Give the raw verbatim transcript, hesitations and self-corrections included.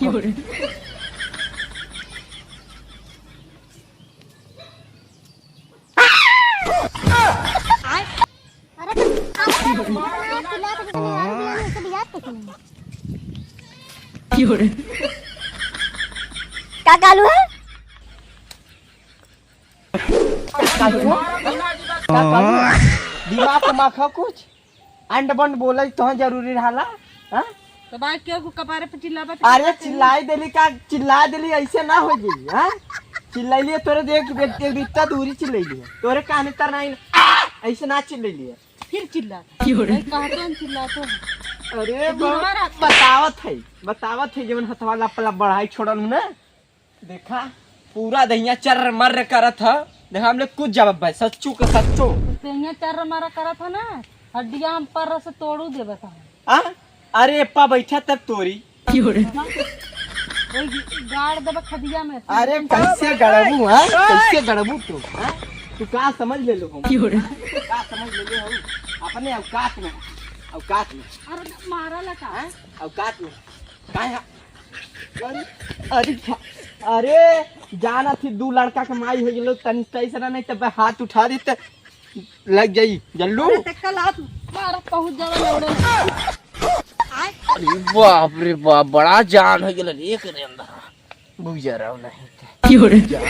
अरे तो आप चिल्लाते कितने यार, ये सब याद कैसे नहीं? का कालू है? का कालू है? का कालू है? दिमाग को माखा कुछ। अंड बंड बोलल तोह जरूरी रहला, हाँ? तो भाई, क्यों को कपारे पे चिल्लाबा, तो अरे, चिल्लाबा तो चिल्लाई देली का, चिल्ला देली, ऐसे ना हो जाई, हाँ? चिल्लैली तोरे देख, देख, देख, इतना दूरी चिल्लैली है। तोरे काने तर नहीं, आ! ऐसे ना चिल्लैली है। फिर चिल्ला। क्यों रे? भाई, कहा तो हम चिल्ला तो है। अरे, तो दूर ब-, रह। बतावत है, बतावत है, जवन हथवा लप लप बढ़ाई छोड़ल हूँ ना। देखा, पूरा दहिया चर्र मर्र करत ह। देखा, हम लोग कुछ जवाब भाई, सच्चू के सच्चू। दहिया चर्र मर्र करत ह ना, हड्डिया हम पर्र से तोड़ू देबे का। आ? अरे, एप्पा बैठा तब तोरी। वही गाड़ देबे खदिया में। अरे, कैसे गड़बू, हाँ? कैसे गड़बू तू, हाँ? तू का समझ ले लो हम? का समझ ले लो हम? अपने औकात में, औकात में। अरे, मारा ला का? हाँ? औकात में। काहे हा-, अरे, अरे, खा-, अरे, जाना थी, दू लड़का के माई हो गेलो, तनी तैसरा नहीं तब हाथ उठा दी त लग जाई, जल्लू। अरे, ते कल हाथ मारा, बहुत ज्यादा लौड़े। अरे बाप रे बाप, बड़ा जान हो गेलो रे, करे अंदर। बुझा रहो नहीं ते। क्यों रे? जान।